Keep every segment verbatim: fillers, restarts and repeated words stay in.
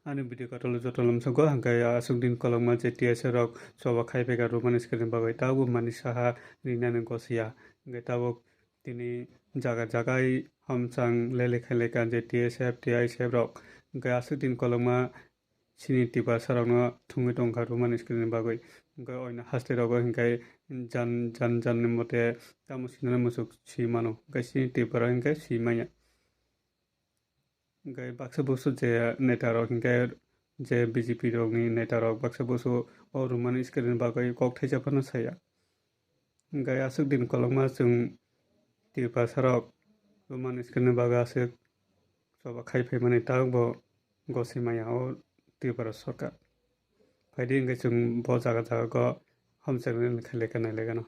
Ani video katolo joto lamsogo, hingke aswk din kolokma je T S F rok choba khai phaikha Roman script ni bagwi, tabuk mani saha rinani gosiya. Hingke tabuk tini jaga jagai hamchang lele khai lekha je T S F, T I S F rok. Hingke aswk din kolokma chini Tiprasa rokno thwngwi tongkha Roman script ni bagwi. Hingke oino haste rogo hingke jan, jan, jan ni mote tamo sinani musuk si mano. Hingke chini Tripura hingke si manya. Hingke baksa busu je neta rok hingke je B J P rokni neta rok baksa busu o Roman script ni bagwi kok thaisa phano saya. Hingke aswk din kolokma chwng Tiprasa rok Roman script ni bagwi aswk choba khai phaimani tabuk bo gosoi maya o Tripura sorkar. Phaidi hingke chwng bo jaga jaga go hamchang ni khaileka nailegano.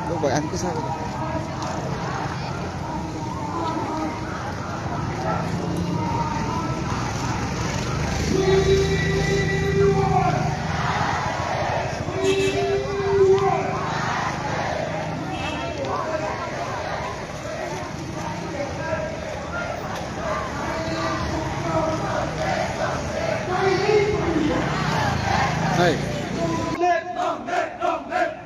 Lupa, ang kisa. Hey.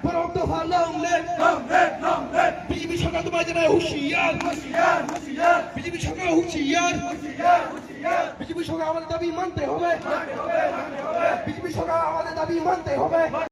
Borok dopha long live. Long live, long live. B J P সরকার তোমার জন্য হুঁশিয়ার। হুঁশিয়ার, হুঁশিয়ার। B J P সরকার হুঁশিয়ার। হুঁশিয়ার, হুঁশিয়ার। B J P সরকার আমাদের দাবি মানতে হবে। মানতে হবে, মানতে হবে। B J P সরকার আমাদের দাবি মানতে হবে।